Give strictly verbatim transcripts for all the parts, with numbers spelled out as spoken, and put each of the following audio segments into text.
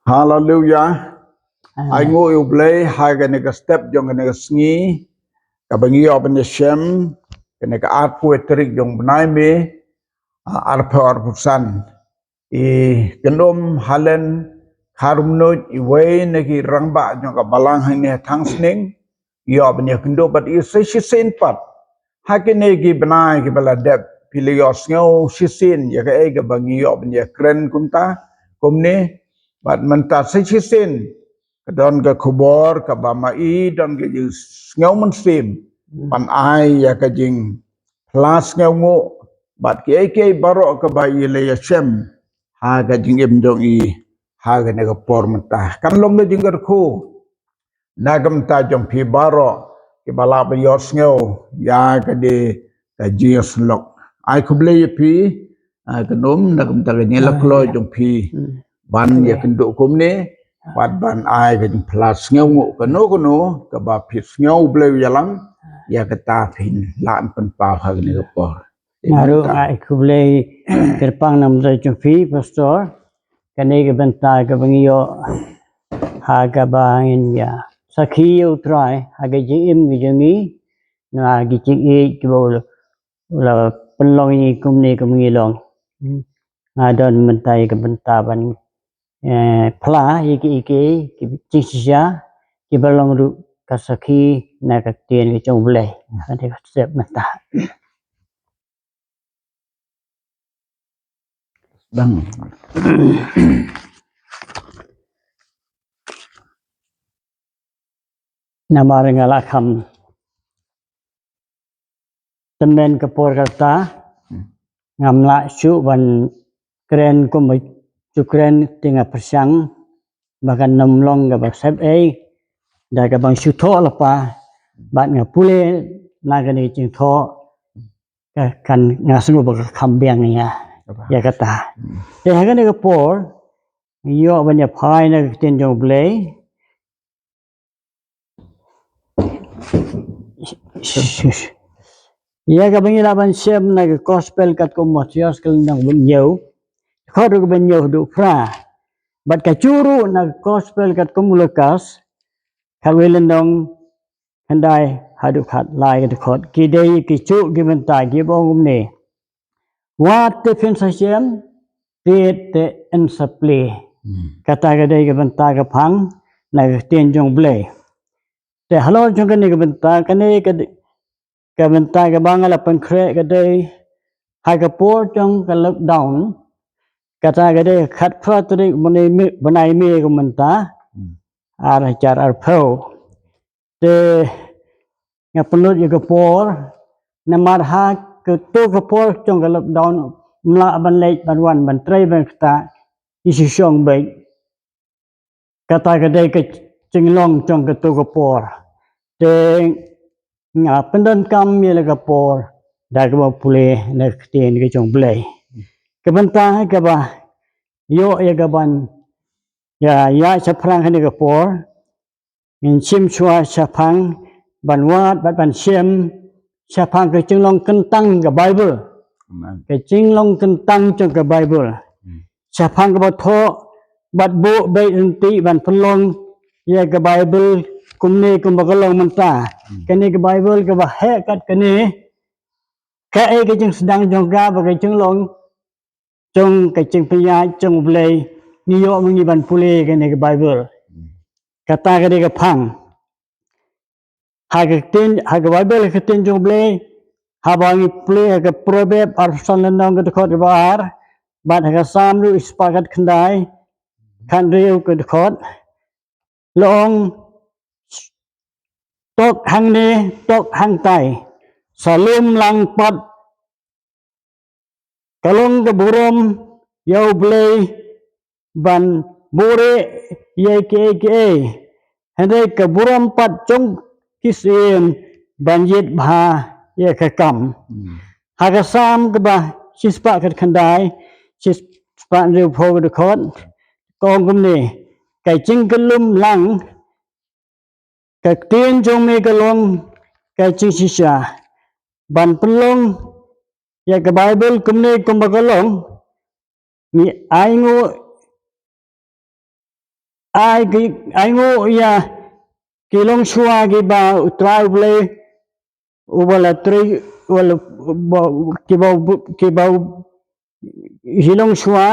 Haleluya. Ai nguh ïa U Blei ha kane ka step jong kane ka sngi, kaba ngi ïoh ban ïashem, kane ka arphew tarik jong bnai May, ah, arphew arphew san. I Khyndai Helen Kharmnuid, iwei na ki rangbah jong ka balang hangne ha Thangsning, ïoh ban ïakynduh bad i sa shisien pat. Ha kine ki bnai kiba la dep, phi la ïohsngew shisien ïa kaei kaba ngi ïoh ban ïakren kumta kumne. Bad mynta sa shisien ka don ka khubor kaba ma i don ka jingsngew mynsiem ban ai ïa ka jingphla sngewnguh bad kiei kiei baroh kaba i la ïashem ha ka jingim jong i ha kane ka por mynta. Kan long ka jingkyrkhu na ka bynta jong phi baroh kiba lah ban ïohsngew ïa kane ka jingïasyllok. Ai khublei ïa phi, ah, Khyndai, na ka bynta ka jingïalehkai jong phi ban ïakynduh kumne bad ban ai ka jingphla sngewnguh kano kano kaba phi sngew U Blei u ïalam ïa kata phin lah ban pynpaw ha kane ka por. Nga ruh nga ai khublei kyrpang na ka bynta jong phi, Pastor. Kane ka bynta kaba ngi ïoh ha kaba ngin ïa sakhi ïa U Trai ha ka jingim ka jong ngi, na ki jingïeit kiba u la pynlong ïa ngi kumne kumba ngi long. Nga don mynta ïa ka bynta ban, eh, phla ïa kiei kiei ki jingshisha kiba long ruh ka sakhi na ka ktien ka jong U Blei. Kane ka step mynta. Dang. Namar nga la kham tymmen ka por kata, ngam lah shuh ban kren kumba ju kren, te nga pyrshang ba kan ym long kaba sep ei da kaba nga shu thoh lypa, bad nga pule na kane ka jingthoh, ka, kan nga sngew ba ka kham biang ïa, ïa kata. Te ha kane ka por ngi ïoh ban ïa phai na ka ktien jong U Blei. Ïa kaba ngi lah ban shem na ka Gospel katkum u Mathaios ka lynnong ba hynñiew, dkhot ruh kaba hynñiew haduh phra. Bad ka juh ruh na ka Gospel katkum u Lukas, khatwei lynnong, khyndai haduh khatlai ka dkhot. Ki dei ki juh ki bynta kiba ong kumne: Wad te phin sa shem, tied te yn sa plie. Kata ka dei ka bynta ka phang na ka ktien jong U Blei. Te halor jong kane ka bynta, kane ka, ka bynta kaba nga la pynkhreh ka dei ha ka por jong ka lockdown. Kata ka dei khatphra tarik bnai May, bnai May ka mynta, ar hajar arphew. Te nga pynlut ïa ka por namar ha kato ka por jong ka lockdown ym lah ban leit ban wan ban trei ban ktah, i shu shong beit. Kata ka dei ka jinglong jong kato ka por. Te nga pyndonkam ïa la ka por da kaba pule na ka ktien ka jong U Blei. Ka bynta kaba ïoh ïa kaban ïa, ïa shaphrang kane ka por, ngin shim shuwa shaphang ban wad bad ban shem shaphang ka jinglong kyntang ka Baibl. Ka jinglong kyntang jong ka Baibl. Shaphang kaba thoh bad buh beit lynti ban pynlong ïa ka Baibl kumne kumba ka long mynta. Kane ka Baibl kaba heh kat kane, kaei ka jingsdang jong ka, ba ka jinglong jong ka jingpynïaid jong U Blei ngi ïoh ma ngi ban pule kane ka Baibl. Kata ka dei ka phang. Ha ka ktien, ha ka Baibl, ha ka ktien jong U Blei, haba ngi pule ha ka Proverb arphew san lynnong ka dkhot kaba ar, bad ha ka Salm ruh shispah khatkhyndai, khathynriew ka dkhot, la ong, tok hangne, tok hangtai, sa lum lang pat, ka long ka burom ïa U Blei ban buhrieh ïa kiei kiei. Hynrei ka burom pat jong ki syiem ban ïit bha ïa ka kam. Ha ka Salm kaba shispah khatkhyndai, shispah hynriewphew ka dkhot, ka ong kumne: Ka jingkylum lang, ka ktien jong me ka long ka jingshisha. Ban pynlong ïa ka Baibl kumne kumba ka long, ngi ainguh ai ki, ai nguh ïa ki longshuwa kiba U Trai U Blei uba la trei, uba la, ba, kiba, kiba hi longshuwa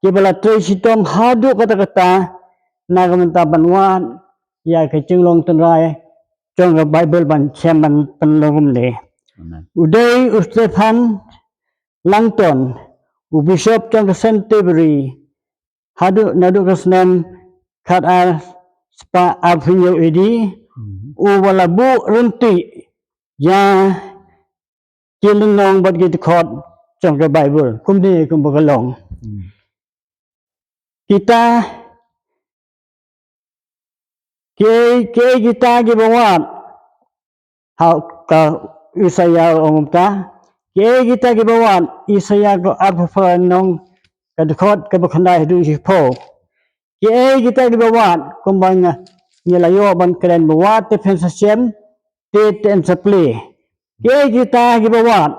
kiba la trei shitom haduh katta katta na ka bynta ban wad ïa ka jinglong tynrai jong ka Baibl ban shem ban pynlong kumne. Amen. U dei u Stephen Langton, u bishop jong ka Canterbury, haduh naduh ka snem khat ar spah arphew hynñiew A D, Hmm. uba la buh ryntih ïa ki lynnong bad ki dkhot jong ka Baibl. Kumne kumba ka long. Hmm. Kita, kiei, kiei kita kiba wad, ha ka Isaïah u ong kumta. Kiei kita kiba wad, Isaïah ka arphew phra lynnong, ka dkhot kaba khyndai haduh shiphew. Kiei kita kiba wad, kumba nga, ngi la ïoh ban kren ba wad te phin sa shem, te te yn sa plie. Kiei kita kiba wad,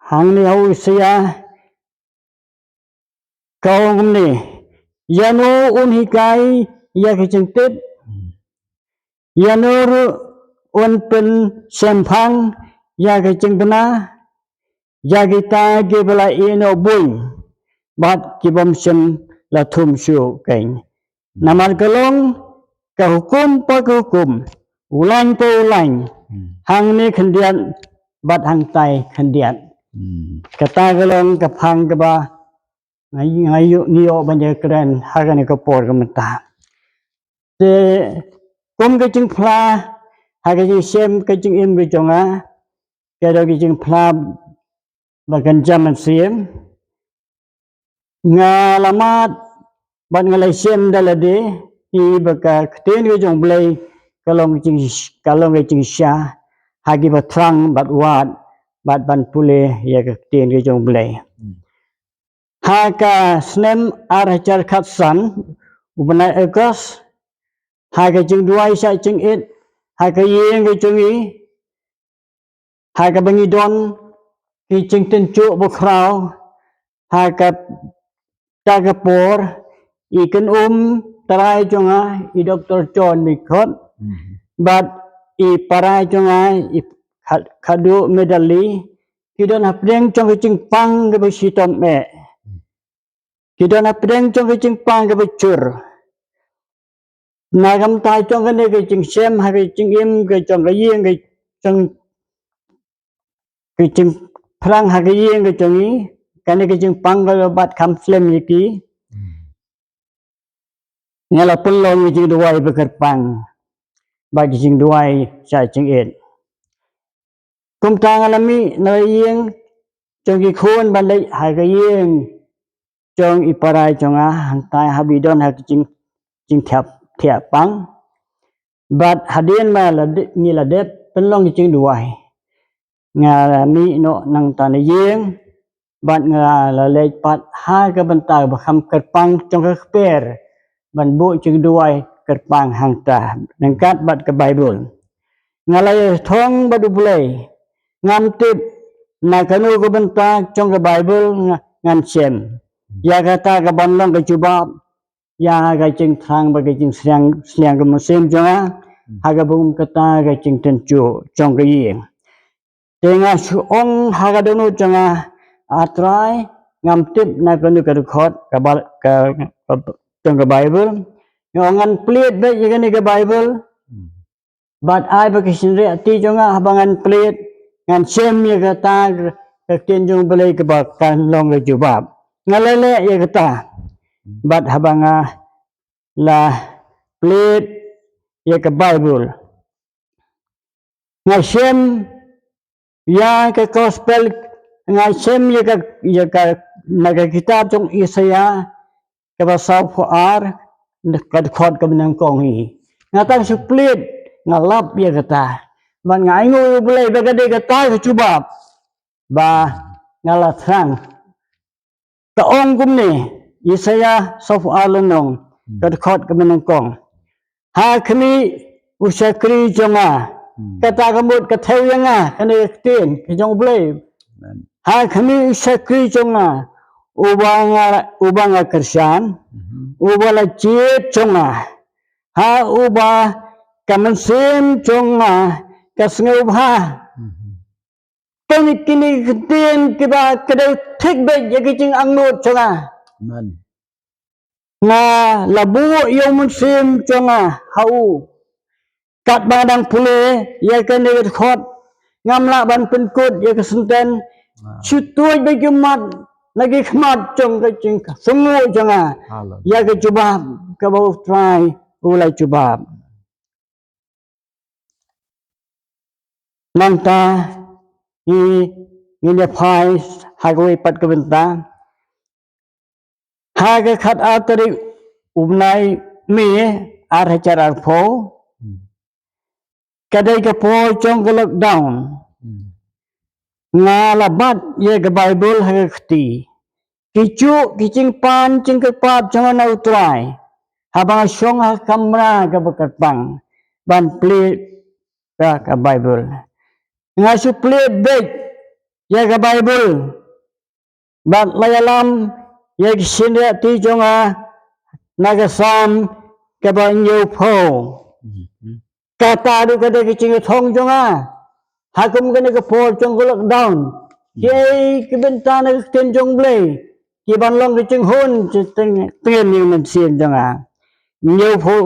hangne ha u Isaïah ka ong kumne, ïano un hikai ïa ka jingtip, ïano ruh un pynshemphang ïa ka jingbna, ïa kita kiba la ïehnoh buiñ bad ki bym shym la thum shuh keiñ. Namar ka long ka hukum pa ka hukum, u lain pa u lain, Hmm. hangne khyndiat bad hangtai khyndiat. Hmm. Kata ka long ka phang kaba nga, nga ïoh, ngi ïoh ban ïakren ha kane ka por ka mynta. Te kum ka jingphla ha ka jingshem ka jingim ka jong nga, ka dei ka jingphla ba kan jam mynsiem. Nga la mad bad nga la shem da lade, ïa ba ka ktien ka jong U Blei ka long ka jing, ka long ka jingshisha ha kiba thrang bad wad bad ban pule ïa ka ktien ka jong U Blei. Hmm. Ha ka snem ar hajar khatsan, u bnai August, ha ka jingduwai shah jingit ha ka ïing ka jong ngi, ha kaba ngi don ki jingtynjuh bakhraw, ha kata ka por i kynum trai jong nga, i Doktor John Myrkhot, Hmm. bad i para jong nga, i Kha-, Khadduh Medali, ki don hapdeng jong ka jingpang kaba shitom eh. Ki don hapdeng jong ka jingpang kaba jur. Na ka bynta jong kane ka jingshem ha ka jingim ka jong ka ïing ka jong, ka jingpyrshang ha ka ïing ka jong ngi, kane ka jingpang kaba bat kham slem ïa ki. Hmm. Nga la pynlong ka jingduwai ba kyrpang bad ka jingduwai shah jingit. Kumta nga la mih na ïing jong ki khun ban leit ha ka ïing jong i para jong nga, hangta haba i don ha ka jing, jingthiah, thiah pang. Bad hadien ba la de-, ngi la dep pynlong ka jingduwai, nga la mih noh nangta na ïing, bad nga la leit pat ha ka bynta ba kham kyrpang jong ka kper ban buh jingduwai kyrpang hangta ryngkat bad ka Baibl. Nga la ïathong bad U Blei, ngam tip na kano ka bynta jong ka Baibl nga, ngan shem ïa kata kaban long ka jubab ïa ka jingthrang bad ka jingsliang, sliang ka mynsiem jong nga ha kaba kum kata ka jingtynjuh jong ka ïing. Te nga shu ong ha ka dohnud jong nga, A Trai, ngam tip na kano ka dkhot ka Ba-, ka, ka, jong ka Baibl. Nga ong ngan plied beit ïa kane ka Baibl. Hmm. Bad ai ba ka shynriah ti jong nga haba ngan plied, ngan shem ïa kata ka ktien jong U Blei kaba kan long ka jubab. Nga la leh ïa kata. Bad haba nga la plied ïa ka Baibl, nga shem ïa ka gospel, nga shem ïa ka, ïa ka, na ka kitab jong Isaïah, kaba sawphew ar, ka dkhot kaba nyngkong hi. Nga tang shu plied, nga lap ïa kata. Bad nga ainguh ïa U Blei ba ka dei kata ka jubab ba nga la thrang. Ka ong kumne, Isaïah sawphew ar lynnong, Hmm. ka dkhot kaba nyngkong. Ha khmih u shakri jong nga. Hmm. Kata ka mut ka thew ïa nga, kane ka ktien ka jong U Blei. Amen. Ha khmih u shakri jong nga, uba nga, uba nga kyrshan, Mhm. uba la jied jong nga, ha uba ka mynsiem jong nga ka sngewbha. Mhm. Kane kine ki ktien kiba ka dei thik beit ïa ki jingangnud jong nga. Amen. Nga la buh ïa u mynsiem jong nga ha u. Katba nga dang pule ïa kane ka dkhot, ngam lah ban pynkut ïa ka senten. Wow. Shu tuid beit ki mat na ki khmat jong ka jingsngew jong nga. Hallelujah. Ïa ka jubab kaba U Trai u la jubab. Nangta ngi, ngin ïa phai ha kawei pat ka bynta. Ha ka khat ar tarik u bnai May ar hajar arphew. Hmm. Ka dei ka por jong ka lockdown. Hmm. Nga la bat ïa ka Baibl ha ka kti. Ki juh ki jingpan jingkyrpad jong nga na U Trai. Haba nga shong ha ka kamra kaba kyrpang ban plie ïa ka Baibl. Nga shu plie beit ïa ka Baibl. Bad la ïalam ïa ki shynriah kti jong nga na ka Salm kaba hynñiewphew. Mhm. Kata ruh ka dei ka jingthung jong nga. Ha kum kane ka por jong ka lockdown. Hmm. Kiei ki bynta na ka ktien jong U Blei kiban long ka jinghun jingteng-, tngen ïa ka mynsiem jong nga. Hynñiewphew,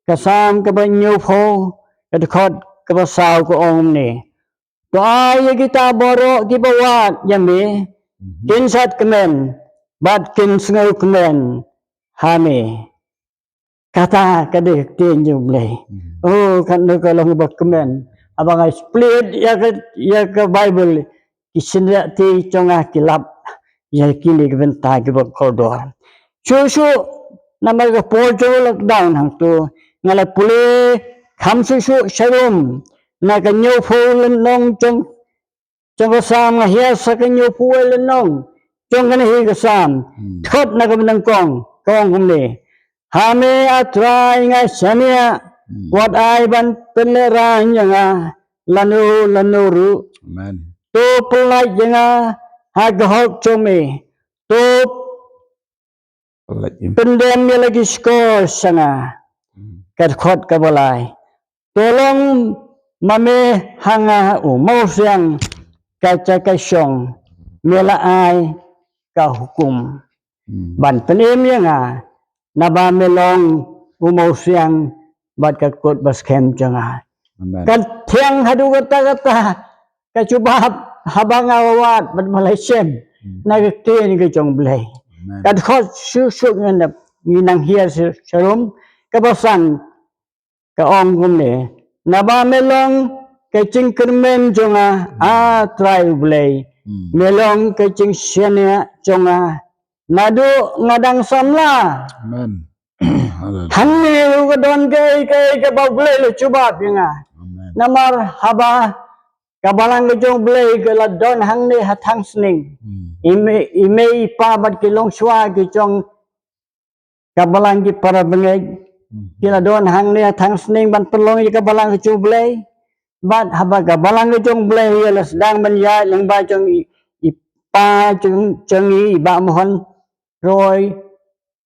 ka Salm kaba hynñiewphew, ka dkhot kaba saw ka ong kumne. To ai ïa kita baroh kiba wad ïa me, Mhm. kin shad kmen, bad kin sngewkmen ha me. Kata ka dei ka ktien jong U Blei. Hmm. Oh, katno ka long ba kmen. Haba nga plie ïa ka, ïa ka Baibl, ki shynriah kti jong nga ki lap ïa kine ki bynta kiba kordor. Shuh shuh namar ka por jong lockdown hangto, nga la pule kham shuh shuh sharum na ka hynñiewphew lynnong jong jong ka Salm, nga hiar sa ka hynñiewphew wei lynnong jong kane hi ka Salm. Hmm. Thot na ka bynta nyngkong ka ong kumne. Ha me A Trai nga shaniah, Hmm. wat ai ban pynlehraiñ ïa nga lano lano ruh. Amen. To pyllait ïa nga ha ka hok jong me. To Pyllait im. Pyndem ïa la ki shkor sha nga. Hmm. Ka dkhot kaba lai. To long ma me ha nga u mawsiang ka jaka shong, me la ai ka hukum. Hmm. Ban pynim ïa nga, naba me long u mawsiang bad ka kut ba skhem jong nga. Amen. Kan thiang haduh katta katta ka jubab haba nga wad bad ba la shem Hmm. na ka ktien ka jong U Blei. Amen. Ka dkhot shuh shuh ngan ap, ngi nang hiar sha-, sharum, kaba san ka ong kumne. Naba me long ka jingkyrmen jong nga, Hmm. A Trai U Blei. Hmm. Me long ka jingshaniah jong nga. Naduh nga dang samla. Amen. Hallelujah. Hangne ruh ka don kaei kaei kaba U Blei u la jubab ïa nga. Amen. Namar haba ka balang ka jong U Blei ka la don hangne ha thang sning. Hmm. I mei, i mei i pa bad ki longshuwa ki jong ka balang ki para bangeit. Hmm. Ki la don hangne ha thang sning ban pynlong ïa ka balang ka jong U Blei. Bad haba ka balang ka jong U Blei ïa la sdang ban ïaid lyngba jong i, i pa jong, jong i, i Bah Mohon Roy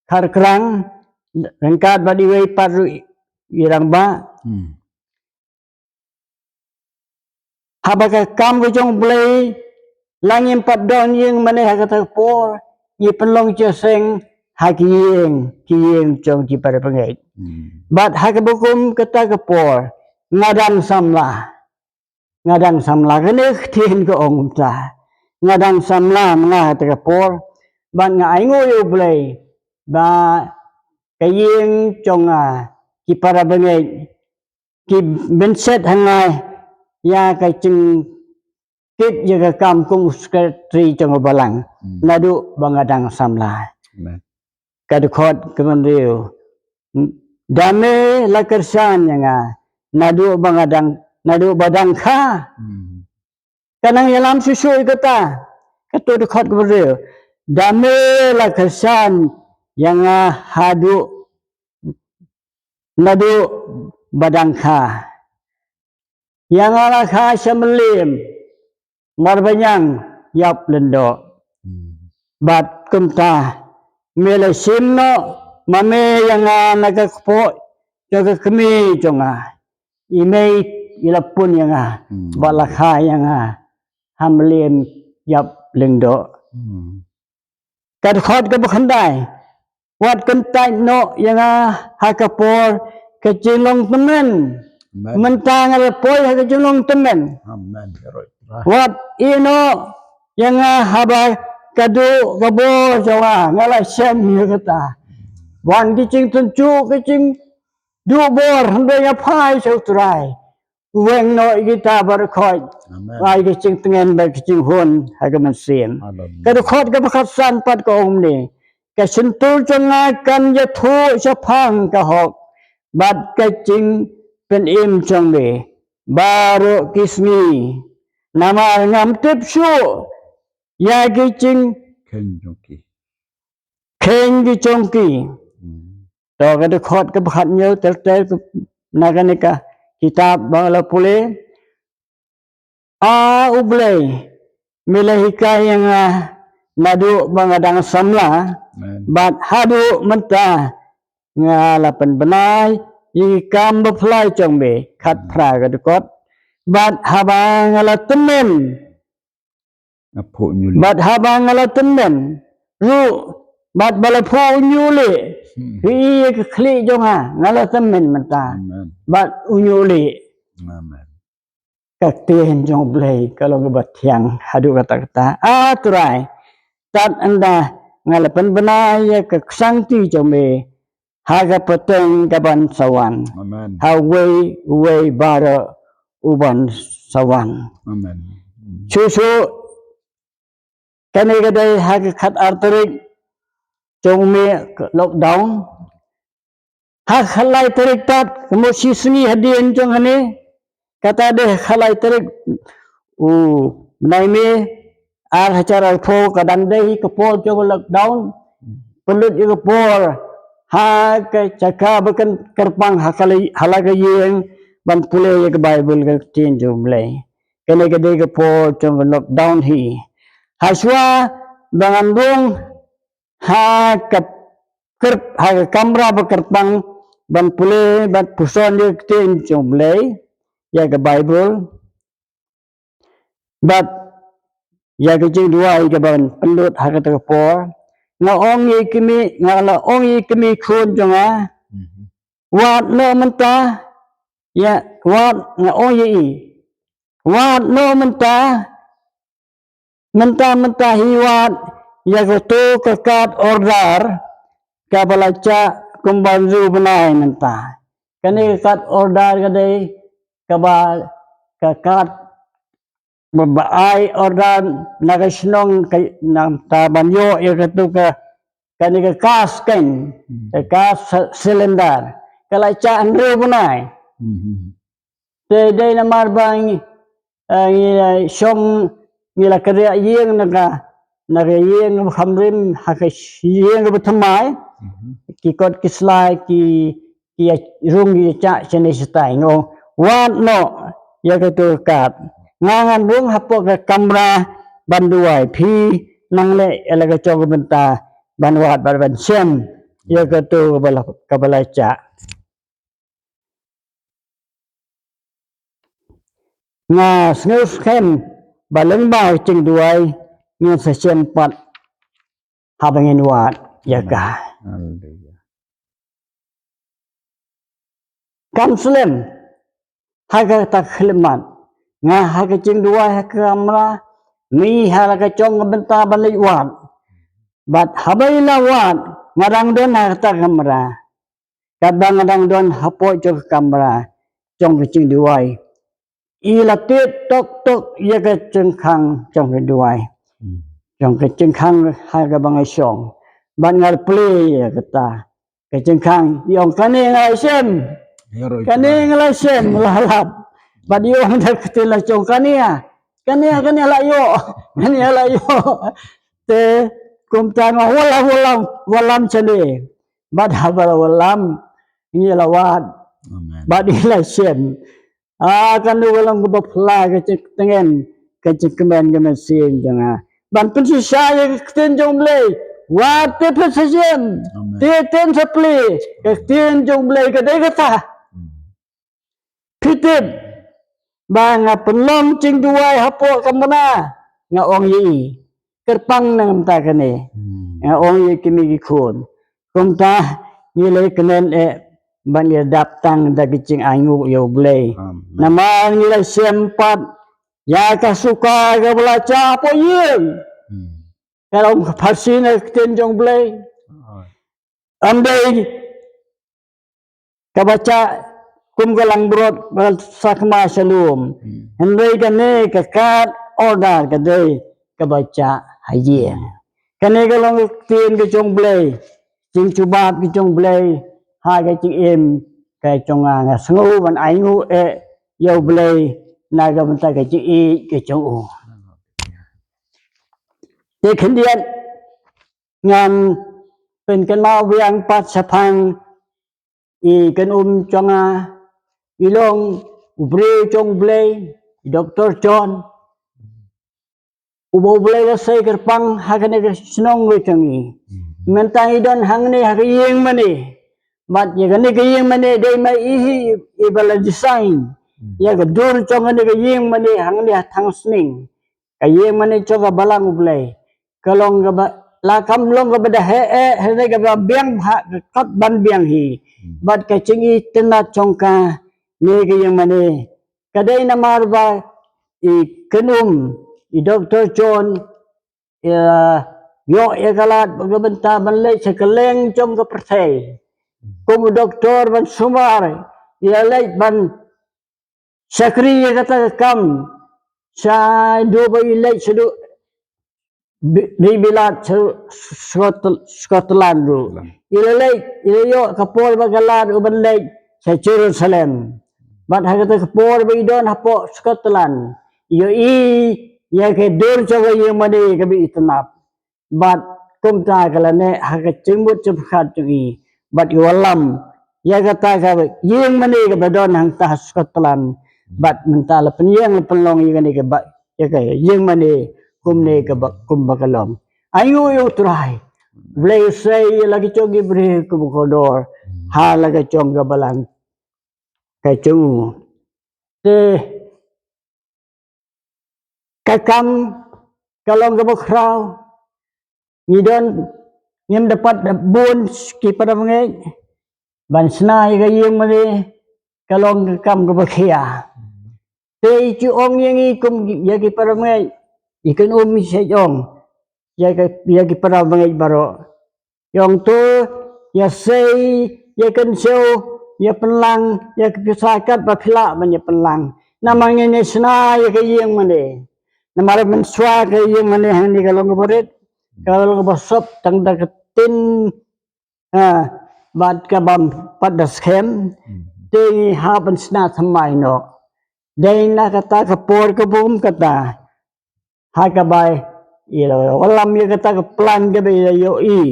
Kharkrang, ryngkat bad iwei pat ruh i rangbah. Hmm. Haba ka kam ka jong U Blei la ngim pat don ïing mane ha kata ka por, ngi pynlong jingïaseng ha ki ïing, ki ïing jong ki para bangeit. Hmm. Bad ha kaba kum kata ka por, nga dang samla. Nga dang samla, kane ka ktien ka ong kumta. Nga dang samla ma nga ha kata ka por, bad nga ainguh ïa U Blei ba ka ïing jong nga, ki para bangeit ki mynset ha nga ïa ka jingkit ïa ka kam kum u secretary jong ka balang. Hmm. Naduh ba nga dang samla. Amen. Ka dkhot kaba hynriew. Da me la kyrshan ïa nga naduh ba nga dang, naduh ba dang kha. Hmm. Ka nang ïalam shuh shuh ïa kata. Kato dkhot kaba hynriew. Da me la kyrshan ïa nga haduh, naduh ba dang kha. Ïa nga la kha sha mylliem, marbañiang ïap lyndoh. Hmm. Bad Kumta, me la shim noh ma me ïa nga na ka kpoh jong ka kmie jong nga. I mei i la pun ïa nga, hmm, bad la kha ïa nga ha mlien ïap lyngdoh. Hmm. Ka dkhot kaba khyndai. Wat kyntait noh ïa nga ha ka por ka jinglong tymmen. Amen. Mynta nga la poi ha ka jinglong tymmen. Amen. Wat ïeh noh ïa nga haba ka duh ka bor jong nga, nga la shem ïa kata. Wan ki jingtynjuh ki jing duh bor, hynrei nga phai sha U Trai. Weng noh ïa kita baroh. Amen. Ai ka jingtngen bad ka jinghun ha ka mynsiem. Hallelujah. Ka dkhot kaba khatsan pat ka ong kumne. Ka shyntur jong nga kan ïathuh shaphang ka hok bad ka jingpynim jong me baroh ki sngi. Namar ngam tip shuh ïa ki jing kheiñ jong ki. Kheiñ ki jong ki. Hmm. To ka dkhot kaba khathynñiew ter ter na kane ka kitab ba la pule. A U Blei, me la hikai ïa nga naduh ba nga dang samla. Amen. Bad haduh mynta nga la pynbna ïa ki kam baphlai jong me. Khatphra ka dkhot. Bad haba nga la tymmen. Nga phuh ñiuli. Bad haba nga la tymmen ruh, bad ba la phuh u ñiuli. Hmm. Phi i ïa ka khlieh jong nga, nga la tymmen mynta. Amen. Bad u ñiuli. Amen. Ka ktien jong U Blei ka long kaba thiang haduh katta katta. A Trai, tad ynda nga la pynbna ïa ka ksangti jong me ha ka pateng ka ban sa wan. Amen. Ha uwei uwei baroh u ban sa wan. Amen. Shuh shuh kane ka dei ha ka khatar tarik jong u mih lockdown. Ha ka khatlai tarik pat, ka mut shi sngi hadien jong kane, kata dei ha ka khatlai tarik u bnai May, ar hajar arphew, ka dang dei ka por jong ka lockdown. Pynlut ïa ka por ha ka jaka ba kyrpang ha ka la, ha la ka ïing ban pule ïa ka Baibl, ka ktien jong U Blei. Kane ka dei ka por jong ka lockdown hi. Hashwa ba ngan rung ha ka kyrp-, ha ka kamra ba kyrpang ban pule, ban puson ïa ka ktien jong U Blei, ïa ka Baibl. Bad ïa ka jingduwai kaban pynlut ha kata ka por. Nga ong ïa i kmie, nga la ong ïa i kmie khun jong nga. Mhm. Wad noh mynta. Ïa, wad, nga ong ïa i. Wad noh mynta. Mynta mynta hi wad ïa kato ka kad order kaba la jah kumba hynriew bnai mynta. Kane ka kad order ka dei kaba, ka kad ba, ba ai order na ka shnong ka, na ta ban ïoh ïa kato ka, kane ka gas kan, hmm, ka gas cy-, cylinder. Ka la jah hynriew bnai. Hmm. Te dei namar ba ngi, eh, ngi, eh, shong ngi la kdiah ïing na ka, na ka ïing ba kham rim ha ka ïing ba thymmai. Mhm. Ki kot ki slai ki, ki ïa rung ki ïa jah shane shatai. Nga ong wad noh ïa kato ka kad. Nga ngan rung hapoh ka kamra ban duwai, phi nang leh ïa la ka jong ka bynta ban wad bad ban shem ïa kato kaba la, kaba la jah. Nga sngewskhem ba lyngba ka jingduwai ngin sa shem pat haba ngin wad ïa ka. Haleluya. Kam slem ha kata ka khyllipmat, nga ha ka jingduwai ha ka kamra, me ha la ka jong ka bynta ban leit wad. Bad haba i la wad, nga dang don ha kata ka kamra. Katba nga dang don hapoh jong ka kamra jong ka jingduwai, i la tied tok tok ïa ka jingkhang jong ka duwai. Hmm. Jong ka jingkhang ha kaba nga shong. Bad nga la plie ïa kata ka jingkhang, i ong kane nga la shem. Kane nga la shem, la lap. Bad i ong da ka ktien la jong kane ïa. Kane ïa, kane la ïoh. Kane ïa la ïoh. Te kumta nga wallam, wallam, wallam shane. Bad haba la wallam, ngi la wad. Amen. Bad ngi la shem. Ah, kano ka long kaba phylla ka jingtngen, ka jingkmen ka mynsiem jong nga. Ban pynshisha ïa ka ktien jong U Blei. Wat te phi sa shem. Amen. Te ten sa plie. Ka ktien jong Blei ka dei kata. Hmm. Phi tip ba nga pynlong jingduwai hapoh ka mena, nga ong ïa i, kyrpang na mynta kane. Hmm. Nga ong ïa kine ki khun, kumta ngi la kmen eh ban ïadap tang da ki jingainguh ïa U Blei. Amen. Namar ngi la shem pat ïa ka suka kaba la jah hapoh ïing. Hmm. Ka long ka pharshi na ka ktien jong U Blei. Amen. Ym dei kaba jah kum ka langbrot ba sakma sha lum. Hmm. Hynrei kane ka kad order ka dei kaba jah ha ïing. Kane ka long ka ktien ka jong U Blei, jingjubab ka jong U Blei ha ka jingim ka jong nga. Nga sngew ban ainguh eh ïa U Blei na ka bynta ka jingïeit ka jong u. Te khyndiat ngan pynkynmaw biang pat shaphang i kynum jong nga, i long u briew jong U Blei, i Doktor John, uba U Blei u la sei kyrpang ha kane ka shnong ka jong ngi. Hmm. Mynta i don hangne ha ka ïing mane. Bad ïa kane ka ïing mane dei ma i hi iba la design. Hmm. Ïa ka dur jong kane ka ïing mane hangne ha Thangsning. Ka ïing mane jong ka balang U Blei. Ka long kaba, la kam long kaba da heh eh, hynrei kaba biang bha, ka kot ban biang hi. Hmm. Bad ka jingitynnad jong kane ka ïing mane ka dei namar ba i kynum, i Doktor John, ïa, ïoh ïa ka lad ba ka bynta ban leit sha kylleng jong ka pyrthei kum u doktor ban sumar, ïa leit ban shakri ïa kata ka kam, shaduh ba i leit shaduh bi-, ri bilat sha Scot-, Scotland ruh. Scotland. I la leit, i la ïoh ka por ba ka lad u ban leit sha Jerusalem. Bad ha kata ka por ba i don hapoh Scotland, i ïohi ïa ka dur jong ka ïing mane kaba itynnad. Bad kumta ka la neh ha ka jingmut jingpyrkhat jong i. Bad i wallam ïa kata ka ïing mane kaba don hangta ha Scotland. Bad mynta la pynïeng la pynlong ïa kane kaba, ïa ka ïing mane kumne kaba, kumba ka long. Ainguh ïa U Trai. Blei u sei ïa la ki jong ki briew kiba kordor ha la ka jong ka balang ka jong u. Te ka kam ka long kaba khraw. Ngi don, ngim da pat da bun ki para bangeit ban shna ïa ka ïing mane, ka long ka kam kaba khia. Te i ju ong ïa ngi kum ïa ki para bangeit, i kynum i shait ong ïa ka, ïa ki para bangeit baroh. Ïa ong to, ïa sei, ïa kynshew, ïa pynlang ïa ka pisa katba phi lah ban ïa pynlang. Namar ngin ïa shna ïa ka ïing mane. Namar mynshuwa ka ïing mane hangne ka long kaba rit, ka long kaba sop tang da ka tin, ha, bad ka bam pat da skhem. Hmm. Te ngi hap ban shna thymmai noh. Dei na kata ka por kaba ym kata ha kaba i la wallam ïa kata ka plan kaba i la ïohi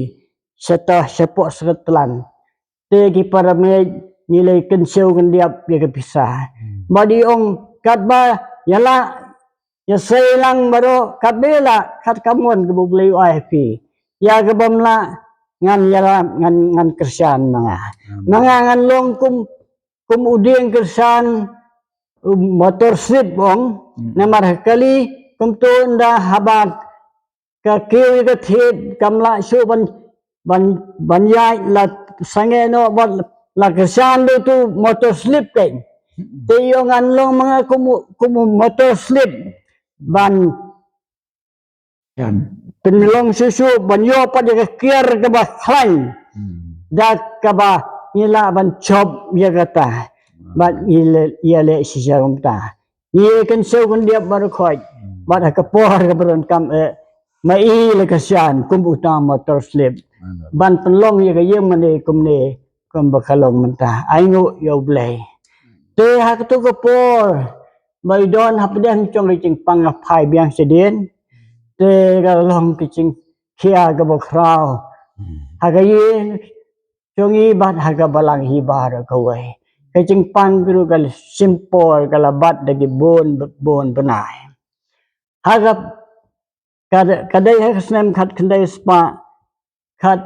sha ta shapoh Scotland. Te ki para bangeit ngi la kynshew kyndiap ïa ka pisa. Hmm. Bad i ong katba ïa la ïa sei lang baroh katba ïa la kat ka mon kaba U Blei u ai ha phi. Ïa kaba ym lah ngan ïa la ngan, ngan kyrshan ma nga. Hmm. Ma nga ngan long kum kum u dieng kyrshan, u motor slip ong, hmm, namar ha kali kumto ynda haba ka kiew ïa ka thied kam lah shuh ban, ban, ban ïaid la sangeh noh bad la kyrshan da uto u motor slip kein. Hmm. Te ïoh ngan long ma nga kum u, kum u motor slip ban Kan. Pynlong shuh shuh ban ïoh pat ïa ka kiar kaba khlaiñ. Hmm. Da kaba ngi lah ban jop ïa kata. Hmm. Bad ngi leh, ïa leh shisha kumta. Ngi kynshew kyndiap baroh khoit. Hmm. Bad ha ka por kaba donkam eh, ma i la kyrshan kum uta u motor slip. Hmm. Ban pynlong ïa ka ïing mane kumne kumba ka long mynta. Ainguh ïa U Blei. Te ha kato ka por ba i don hapdeng jong ka jingpang, nga phai biang shadien. Te ka long ka jingkhia kaba khraw. Hmm. Ha ka ïing jong i bad ha ka balang hi baroh kawei. Ka jingpang ka ruh ka la shim por, ka la bat da ki bun, bun bnai. Ha ka, ka, ka dei ha ka snem khatkhyndai spah khat,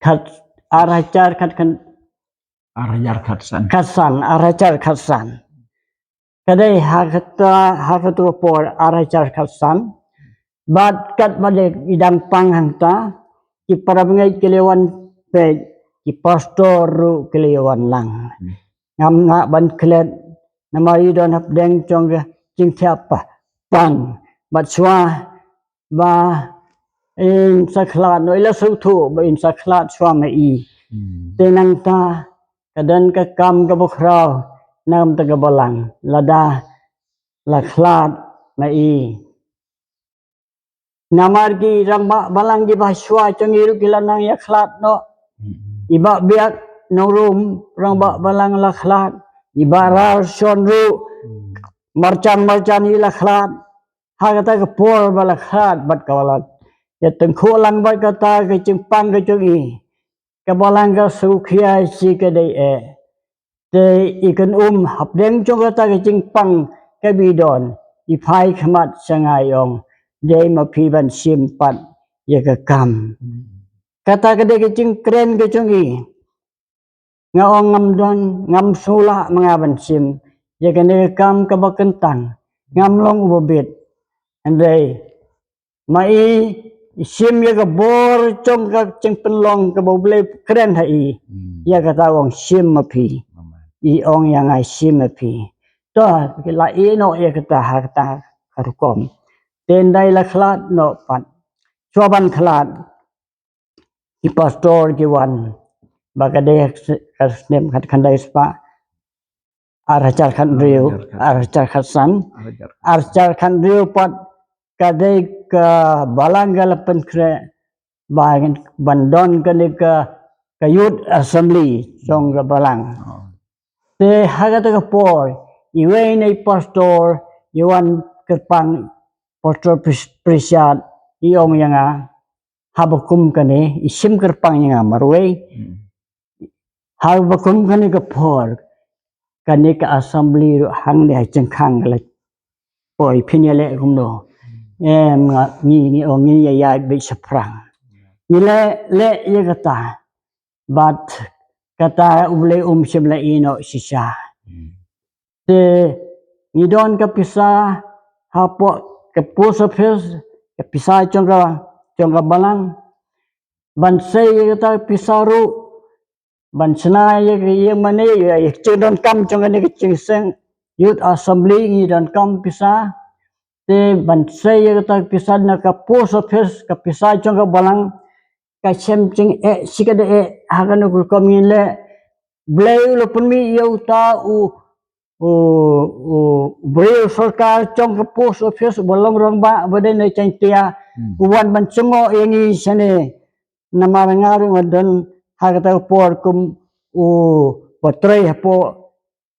khat, ar hajar khat khan, Ar hajar khatsan. Khatsan, ar hajar khatsan. Ka dei ha kata, ha kata ka por ar hajar khatsan. Bad katba dei i dang pang hangta, ki para bangeit ki la wan peit, ki pastor ruh ki la wan lang. Hmm. Ngam ngah ban klet, namar i don hapdeng jong ka jingthiah pang. Bad shuwa ba in sa khlad, no, i la sngewthuh ba in sa khlad shuwa ma i. Hmm. Te nangta ka don ka kam kaba khraw na ka bynta ka balang, lada la khlad ma i. Namar ki rangbah balang kiba shuwa jong i ruh ki la nang ïa khlad noh. Hmm. I Bah Biak Nongrum, rangbah balang la khlad. I Bah Rar Shon ruh, hmm, marjan marjan i la khlad. Ha kata ka por ba la khlad bad ka balang, ïa tyngkhuh lang bad kata ka jingpang ka jong i, ka balang ka sngewkhia shi ka dei eh. Te i kynum hapdeng jong kata ka jingpang kaba i don, i phai khmat sha nga, i ong, dei ma phi ban shim pat ïa ka kam. Kata ka dei ka jingkren ka jong i. Nga ong ngam don, ngam sngewlah ma nga ban shim ïa kane ka kam kaba kyntang, ngam long uba bit. Hynrei ma i, i shim ïa ka bor jong ka jingpynlong kaba U Blei kren ha i. Hmm. Ïa kata u ong shim ma phi. Amen. I ong ïa nga shim ma phi. To, ki la ïeh noh ïa kata ha kata ka rukom. Te ynda i la khlad noh pat, shuwa ban khlad, ki pastor ki wan. Ba ka dei ka snem khat khyndai spah ar hajar khathynriew, ar hajar khat, ar hajar khatsan, ar hajar khathynriew pat ka dei ka balang ka la pynkhreh ba ban don kane ka, ka youth assembly jong ka balang. Oh. Te ha kata ka por, iwei na i pastor i wan kyrpang, Pastor Pris-, Prishat, i ong ïa nga, haba kum kane, i shim kyrpang ïa nga marwei. Hmm. Haba kum kane ka por, kane ka assembly ruh hangne ha jingkhang ka la poi, phin ïaleh kumno. Hmm. Em, nga, ngi, ngi ong ngin ïa ïaid beit shaphrang. Ngi leh, leh ïa kata. Bad kata U Blei um shym la ïeh noh shisha. Hmm. Te ngi don ka pisa hapoh ka post office, ka pisa jong ka, jong ka balang. Ban sei ïa kata ka pisa ruh, ban shna ïa ka ïing mane, ïa ka jingdonkam jong kane ka jingseng youth assembly, ngi donkam pisa. Te ban sei ïa kata ka pisa na ka post office, ka pisa jong ka balang, ka shem jingeh shi katta eh, ha kano ka rukom ngin leh. Blei u la pynmih ïa uta u, u, u briew sorkar jong ka post office uba long rangbah, uba dei na Jaintia, hmm, u wan ban jngoh ïa ngi shane. Namar nga ruh nga don ha kata ka por kum uba trei hapoh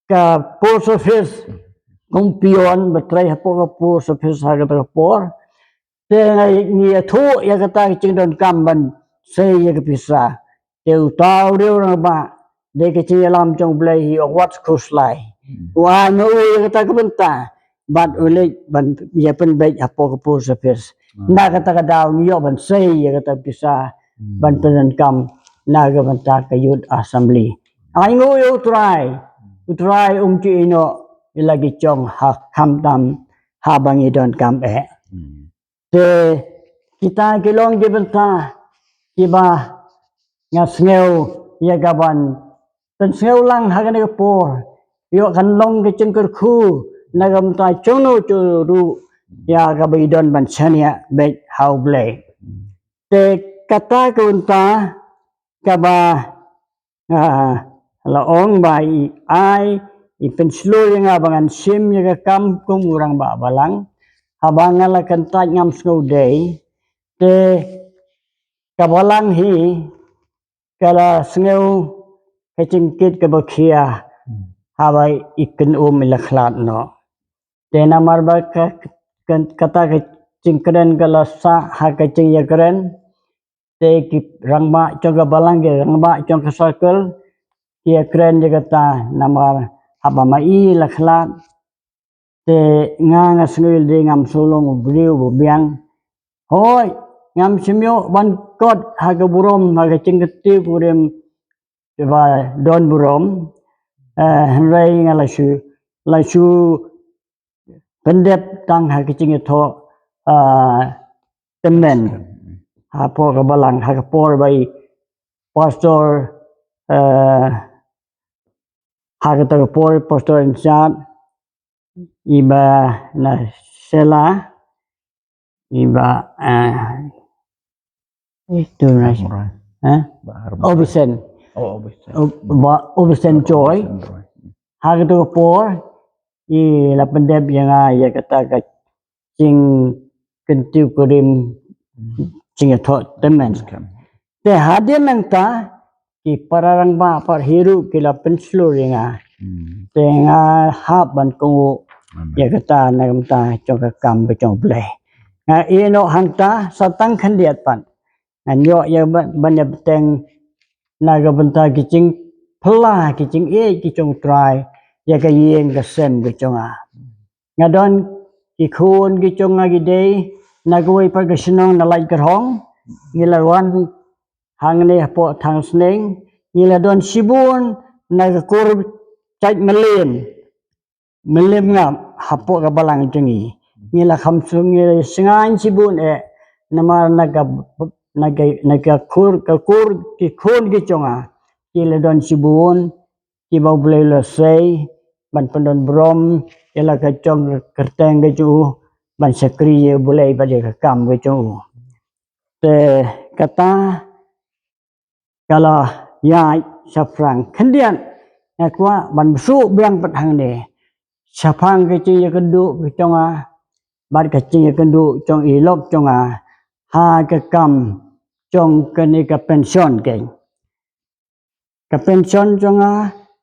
ka post office, kum peon ba trei hapoh ka post office ha kata ka por. Te ngi, ngi ïathuh ïa kata ka jingdonkam ban sei ïa ka pisa. Te uta u rangbah, dei ka jingïalam jong U Blei, hi ong wat khuslai. Hmm. U ai ma u ïa kata ka bynta, bad u leit ban ïa pynbeit hapoh ka post office. Hmm. Na kata ka daw ngi ïoh ban sei ïa kata ka pisa, hmm, ban pyndonkam na ka bynta ka youth assembly. Ainguh ïa U Trai, U Trai um ju ïehnoh ïa la ki jong ha khamtam haba ngi donkam eh. Hmm. Te kita ki long ki bynta kiba nga sngew ïa ka ban pynsngew lang ha kane ka por. Ïoh kan long ka jingkyrkhu na ka bynta jong no jong ruh ïa kaba i don ban shaniah beit ha U Blei. Te kata ka bynta kaba, ah, la ong ba i ai, i pynshlur ïa nga ba ngan shim ïa ka kam kum u rangbah balang. Haba nga la kyntait ngam sngew dei. Te ka balang hi ka la sngew ka jingkit kaba khia. Hmm. Haba i kynum i la khlad noh. Te namar ba ka, ka, kata ka jingkren ka la sah ha ka jingïakren. Te ki rangbah jong ka balang, ki rangbah jong ka circle, ki ïakren ïa kata namar haba ma i la khlad. Te nga, nga sngew dei ngam shu long u briew uba biang. Hooid, ngam shym ïoh ban sot ha ka burom, ha ka jingkyntiew kurim, ba don burom, eh, hynrei nga la shu, la shu pyndep tang ha ka jingïathoh, ah, tymmen. Hapoh ka balang, ha ka por ba i pastor, eh, ha kata ka por pastor in charge, i Bah Nasela, i Bah, eh, itu na, eh? Bah Harmon. Obisen. Oh, Obisen. Ob-, Bah Obisen Joy. Obisen Joy. Ha kata ka por, i la pyndep ïa nga ïa kata ka jingkyntiew kurim, jingïathoh tymmen. Te hadien nangta, ki para rangbah pat hi ruh ki la pynshlur ïa nga. Hmm. Te nga hap ban kohnguh, amen, ïa kata na ka bynta jong ka kam ka jong U Blei. Nga ïeh noh hangta sa tang khyndiat pat. Ngan ïoh ïa ban, ban ïa bteng na ka bynta ki jingphylla, ki jingïeit ki jong U Trai ïa ka ïing ka sem ka jong nga. Nga don ki khun ki jong nga ki dei na kawei pat ka shnong na Laitkyrhong. Ngi la wan hangne hapoh Thangsning, ngi la don shibun na ka kur Jaitmylliam, Mylliamngap hapoh ka balang jong ngi. Ngi la kham suk, ngi la sngewsih shibun eh, namar na ka, na ka, na ka kur, ka kur ki khun ki jong nga ki la don shibun kiba U Blei u la sei ban pyndon burom ïa la ka jong ka kyrteng ka jong u, ban shakri ïa U Blei bad ïa ka kam ka jong u. Te kata ka la ïaid shaphrang khyndiat, nga kwah ban bsuh biang pat hangne shaphang ka jingïakynduh ka jong nga bad ka jingïakynduh jong i lok jong nga ha ka kam jong kane ka pension keiñ. Ka pension jong nga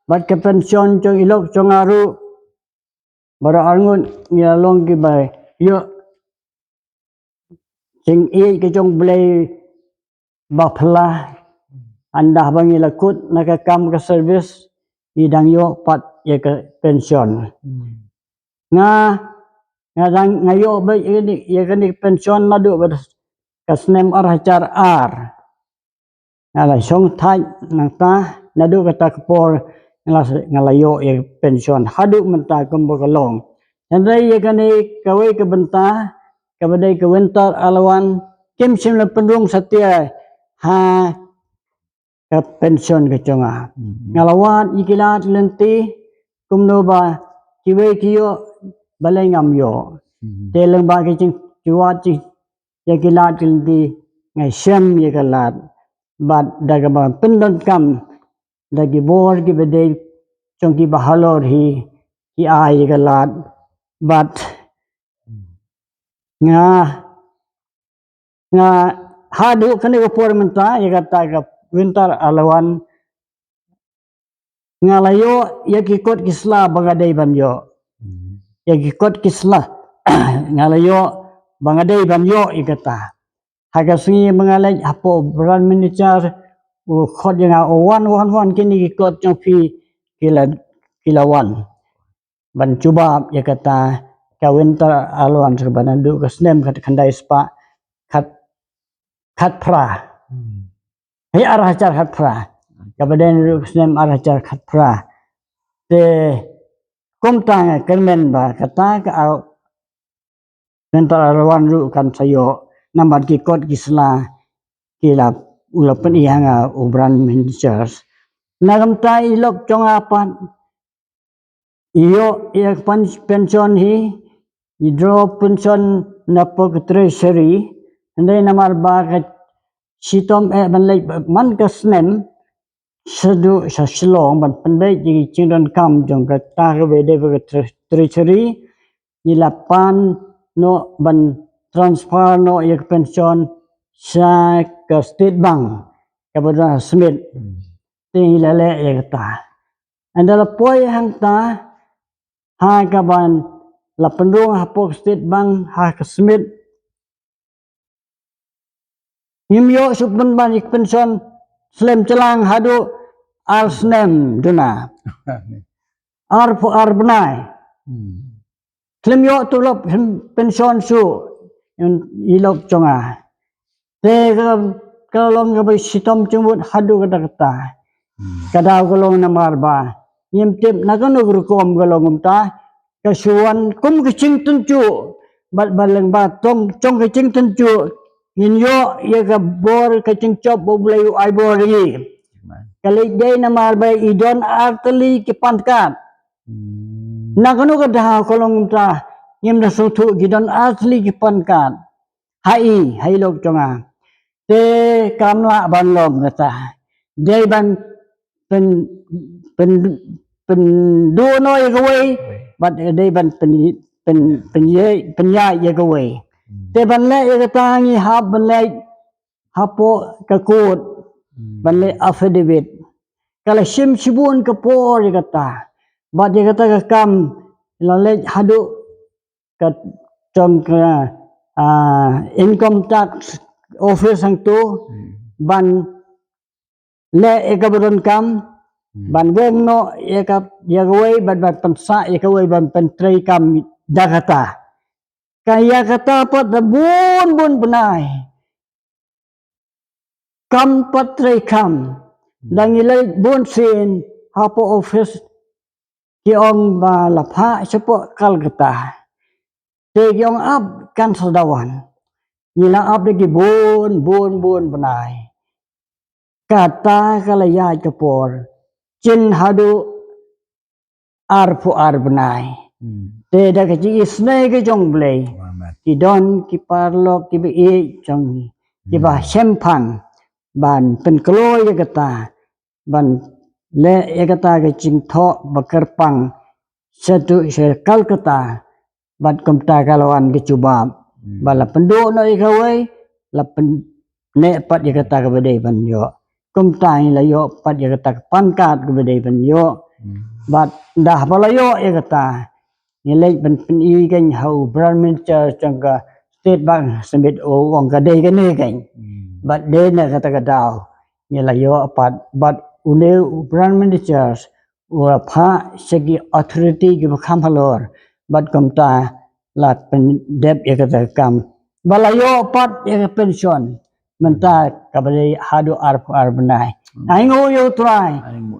bad ka pension jong i lok jong nga ruh, baroh arngut ngi la long kiba ïoh jingïeit ka jong U Blei ba phylla. Ynda ba ngi la kut na ka kam ka service, ngi dang ïoh pat ïa ka pension. Hmm. Nga, nga dang, nga ïoh ba ïa kane, ïa kane ka pension naduh ba ka snem ar hajar ar. Nga la shong thait nangta, naduh kata ka por nga la, nga la ïoh ïa ka pension haduh mynta kumba ka long. Hynrei ïa kane kawei ka bynta kaba dei ka winter allowance, kim shym la pynrung satia ha ka pension ka jong nga. Mhm. Nga la wad ïa ki lad lynti kumno ba kiwei ki ïoh, balei ngam ïoh. Mhm. Te lyngba ki jing, ki wad ki, ïa ki lad ki lynti, nga shem ïa ka lad. Bad da kaba pyndonkam da ki bor kiba dei jong kiba halor hi, ki ai ïa ka lad. Bad nga, nga haduh kane ka por mynta, ïa kata ka winter allowance, nga la ïoh ïa ki kot ki sla ba nga dei ban ïoh. Hmm. Ïa ki kot ki sla nga la ïoh ba nga dei ban ïoh ïa kata. Ha ka sngi ba nga leit hapoh u brand manager, u khot ïa nga, u wan, wan, wan, kine ki kot jong phi ki la, ki la wan. Ban jubab ïa kata ka winter allowance kaba naduh ka snem khat khyndai spah khat, khatphra. Hmm. Hei, ar hajar khatphra. Kaba dei naduh ka snem ar hajar khatphra. Te kumta nga kyrmen ba kata ka, ah, winter allowance ruh kan sa ïoh namar ki kot ki sla ki la, u la pyni ha nga u brand manager. Na ka bynta i lok jong nga pat, i ïoh ïa ka pen-, pension hi, i draw pension na poh ka treasury, hynrei namar ba ka shitom eh ban leit man ka snem shaduh sha Shillong ban pynbeit ïa ki jingdonkam jong kata kaba dei ba ka tre-, treasury, ngi la pan noh ban transfer noh ïa ka pension sha ka State Bank kaba don ha Smit. Hmm. Te ngi la leh ïa kata. Ynda la poi hangta, ha kaban la pynrung hapoh State Bank ha ka Smit, ngim ïoh shuh pynban ïa ka pension slem jlang haduh ar snem duna. Arphew ar bnai. Hmm. Khlem ïoh tulop, khlem pension shuh i lok jong nga. Te ka ka long kaba shitom jingmut haduh katta katta. Ka daw ka long namar ba ngim tip na kano ka rukom ka long kumta, ka shu wan kum ka jingtynjuh. Bad ba lyngba tong jong ka jingtynjuh ngin ïoh ïa ka bor ka jingjop ba U Blei u ai bor ïa ngi. Ka leit dei namar ba i don artylli ki pangkat. Na kano ka daw ka long kumta, ngim da sngewthuh, ki don artylli ki pangkat. Ha i, ha i lok jong nga. Te kam lah ban long kata. Dei ban pyn, pyn, pynduh noh ïa kawei, bad dei ban pyn, pyn, pyn, pynïaid ïa kawei. Te ban leh ïa kata ngi hap ban leit hapoh ka court, ban leh affidavit. Ka la shim shibun ka por ïa kata. Bad ïa kata ka kam la leit haduh ka jong ka, ah, income tax office hangto, ban leh ïa kaba donkam, ban weng noh ïa ka, ïa kawei, ban, ban pynsah ïa kawei, ban pyntrei kam da kata. Ka ïa kata pat da bun bun bnai kam pat treikam. Da ngi leit bun sien hapoh office, ki ong ba la phah shapoh Kolkata. Te ki ong ap kan sa da wan. Ngi la ap da ki bun bun bun bnai. Kata ka la ïaid ka por. Jin haduh arphew ar bnai. Te da ka jingisynei ka jong U Blei, ki don ki paralok kiba ïeit jong ngi, kiba shemphang ban pynkloi ïa kata, ban leh ïa kata ka jingthoh ba kyrpang sha tu sha Kolkata. Bad kumta ka la wan ka jubab ba la pynduh noh ïa kawei, la pyn neh pat ïa kata kaba dei ban ïoh. Kumta ngi la ïoh pat ïa kata ka pangkat kaba dei ban ïoh. Bad ynda haba la ïoh ïa kata, ngi leit ban pyni kein ha u Prime Minister jong ka State Bank, sha mut u ong ka dei kane kein. Bad dei na kata ka daw ngi la ïoh pat, bad une u Prime Minister u la phah sha ki authority kiba kham halor. Bad kumta la pyndep ïa kata ka kam. Ba la ïoh pat ïa ka pension. Mynta kaba dei haduh arphew ar bnai. Ainguh ïa U Trai.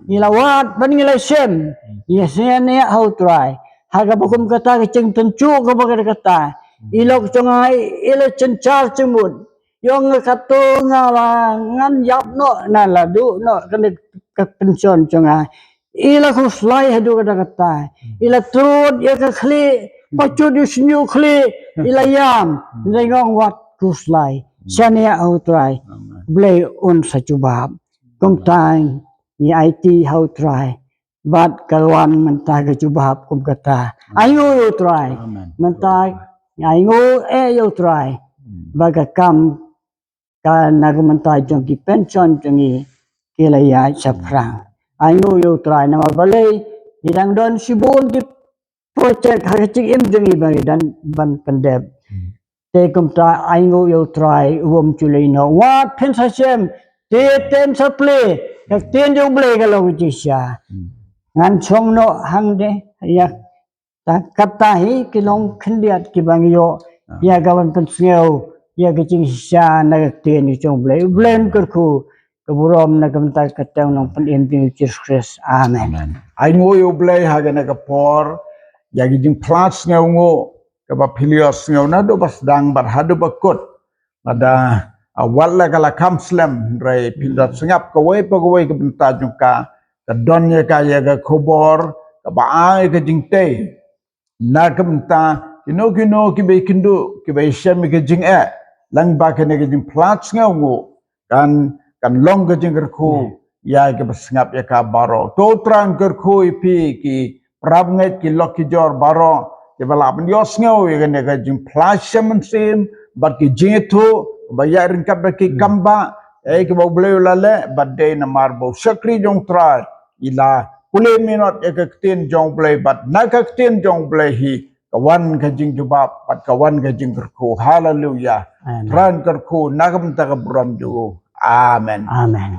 Ngi la wad bad ngi la shem. Ngi la sngewsih ha U Trai. Ha kaba kum kata ka jingtynjuh kaba kata kata. I lok jong nga i la jynjar jingmut. Ïong nga katto nga la ngan ïap noh, na la duh noh kane ka pension jong nga. I la khuslai haduh katta katta. I la trud ïa ka khlieh, pa jut ïa u shñiuh khlieh, i la ïam. Ngi ong wat khuslai. Shaniah ha U Trai. Blei un sa jubab. Kumta ngi aiti ha U Trai. Bad ka wan mynta ka jubab kum kata. Ainguh ïa U Trai. Mynta ngi ainguh eh ïa U Trai. Ba ka kam ka na ka mynta jong ki pension jong ngi ki la ïaid shaphrang. Ainguh ïa U Trai namar balei ngi dang don shibun ki project ha ka jingim jong ngi ba ngi dang ban pyndep. Te kumta ainguh ïa U Trai u bym ju leh noh. Wat phin sa shem, te ten sa plie, ka ktien jong U Blei ka long jingshisha. Ngan shong noh hangne ïa Ta kata hi ki long khyndiat kiba ngi ïoh ïa ka ban pynsngew ïa ka jingshisha na ka ktien jong U Blei. U Blei un kyrkhu ka burom na ka bynta ka kyrteng nongpynim jong U Jisu Khrist. Amen. Amen. Ainguh ïa U Blei ha kane ka por ïa ki jingphla sngewnguh kaba phi la ïohsngew naduh ba sdang bad haduh ba kut. Lada, ah, wat la ka la kham slem, hynrei phin da sngap kawei pa kawei ka bynta jong ka, ka don ïa ka ïa ka khubor kaba ai ka jingtei. Na ka bynta kino kino kiba ïakynduh, kiba ïashem ïa ka jingeh lyngba kane ka jingphla sngewnguh, kan, kan long ka jingkyrkhu ïa kiba sngap ïa ka baroh. To U Trai un kyrkhu ïa phi ki parabangeit, ki lok ki jor baroh kiba lah ban ïohsngew ïa kane ka jingphla shem mynsiem bad ki jingïathuh ba ïaryngkat bad ki kam ba, eh, kiba U Blei u la leh, bad dei namar ba u shakri jong U Trai i la pule minot ïa ka ktien jong U Blei, bad na ka ktien jong U Blei hi ka wan ka jingjubab bad ka wan ka jingkyrkhu. Haleluya. Amen. Trai un kyrkhu na ka bynta ka burom jong u. Amen. Amen.